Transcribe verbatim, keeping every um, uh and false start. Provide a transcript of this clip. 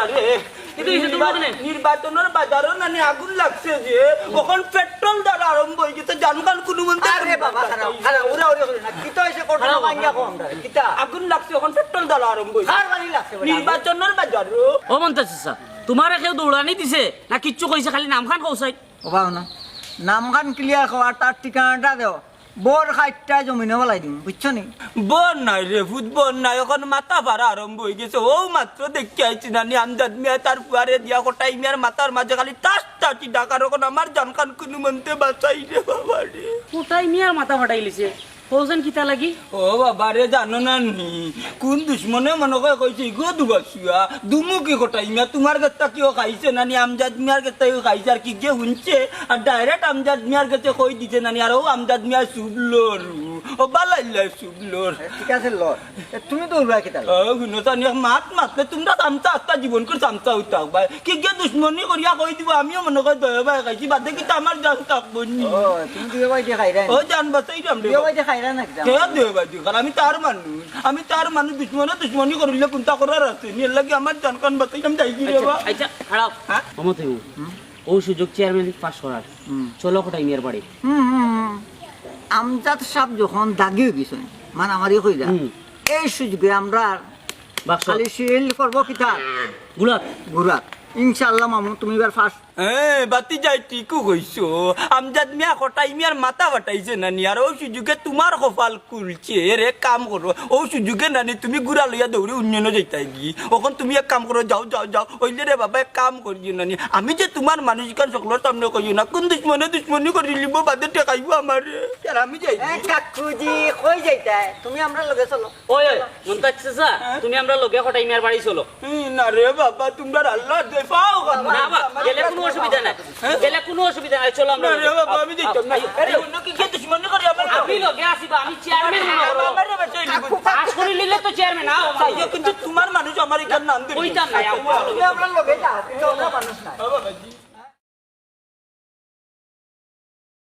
আরে, কিন্তু এই যে তোমরা নির্বা-, ওখানে নির্বাচনর বাজারো নানি আগুন লাগছে যে, অখন পেট্রোল দর আরম্ভ অই গেছে, জানখান কুনুমন্তে আরে বাবা, খারাপ, খারাপ, উড়া উড়ি করি না। কিতা অইছে, কত খারাপ, মাইয়া খারাপ। কম দাঁড়ায়, কিতা? আগুন লাগছে, অখন পেট্রোল দর আরম্ভ অই গেছে। কার বাড়ি লাগছে বেটা? নির্বাচনর বাজারো। ও মন্তাজ চাচা, তুমারে কেউ দৌড়ানি দিছে না কিচ্ছু কইছে, খালি নামখান কও চাই? ও বাবা না, নামখান ক্লিয়ার কও, আর তার ঠিকানাটা দেও। বর খাইট্টা জমিনো ফালাই দিমু, বুঝছো নি? বর নাই রে ফুত, বর নাই, অখন মাথা ফাড়া আরম্ভ অই গেছে। অউ মাত্র দেখিয়া আইছি নানি, আমজাদ মিয়ায় তার ফুয়ারে দিয়া কটাই মিয়ার মাথার মাঝে খালি টাস টাসি ডাকার, অখন আমার জানখান কুনুমন্তে বাঁচাই রে বাবা রে। কটাই মিয়ার মাথা ফাটাইলিছে, কওছেন কিতা লাগি? ও বাবা রে, জানো না নি, কুন দুশমনে মনো কয় কইছে, "ইগু দুবাসুয়া, দুমুখী কটাই মিয়া, তুমার গেত্তা কিও খাইছে নানি, আমজাদ মিয়ার গেত্তা কিও খাইছে, আর কিগে হুনছে, আর direct আমজাদ মিয়ার গেছে কই দিছে নানি, আর অউ আমজাদ মিয়া চুপ লড়ু, ও বালাইল্লা চুপ লড়।" এ, ঠিক আছে, লড়। এ, তুমি তো উড়াই কিতা লড়? ও, হুনো তানি, এক মাত মাতলে তুমরা চামচা আস্তা জীবন করি চামচা অইতা ভাই। কিগে দুশমনি করিয়া কই দিবো, আমিও মনো কয় দুইও ভাই খাইছি, বাদে কিতা আমার জান থাকবো নি? ও, তুমি দুইও ভাই দিয়া খাইরায় নি? ও, জান বাঁচাইরাম রে দুইও বাবা। ভাই দিয়া খাইরায় না কিতা? কে দুইও ভাই দিয়া খার? আমি তার মানুষ, আমি তার মানুষ, দুশমনে দুশমনি করিলে কুনতা করার আছে নি? এরলাগি আমার জানখান বাঁচাইরাম, যাইগি রে আচ্ছা, বাবা। আচ্ছা, খাড়াও। হ্যাঁ? মামা তুমি, হুম? অউ সুযোগ চেয়ারম্যান পাস করার। হুম। চলো কটাই মিয়ার বাড়ি। হুম, হুম, হুম। আমজাদ সাব যখন দাগি অই গেছইন, মারামারি কইরা, হুম। এই সুযোগে আমরা বাক্স। খালি সিল করবো কিতা? গুড়াত। গুড়াত। ইনশাআল্লাহ মামু, তুমি এবার ফার্স্ট। হ্যাঁ, বাতি যাই ঠিকও কইছো। আমজাদ মিয়া কটাই মিয়ার মাথা ফাটাইছে নানি, আর অউ সুযোগে তুমার কপাল খুলছে। এর এক কাম করো, অউ সুযোগে নানি তুমি গুড়া লইয়া দৌড়ি উন্নয়নো যাইতায় গি। অখন তুমি এক কাম করো, যাও, যাও, যাও। অইলে রে বাবা, এক কাম করিও নানি, আমি যে তুমার মানুষ ইখান সকলর সামনে কইও না, কুন দুশমনে দুশমনি করিলিবো, বাদে ঠেকাইবো আমারে। আর আমি যাই। এ কাকুজি, কই যাইতায়? তুমি আমরার লগে চলো। ওই, ওই, মন্তাজ চাচা, হ্যাঁ? তুমি আমরার লগে কটাই মিয়ার বাড়ি চলো। ই, না রে বাবা, তুমরার আল্লাহ দেফাও করো। না, বাবা, গেলে কুনু অসুবিধা নাই। হ্যাঁ? গেলে কুনু অসুবিধা নাই, চলো আমরা না রে লগে। বাবা, আমি যাইতাম না। আও, আও। আরে, অন্য কি কে দুশমনি করে আমার আমি লগে আছি বা, আমি চেয়ারম্যান মনে করো। আমারে বাঁচাই নিবো। পাস করি নিলে তো চেয়ারম্যান, আও, আও। আইও, কিন্তু তুমার মানুষ আমার ইখান নাম দিবি। কইতাম না, আও, আও। তুমি আমরার লগে যাও, কিন্তু আমরা মানুষ না। ও বাবাজি।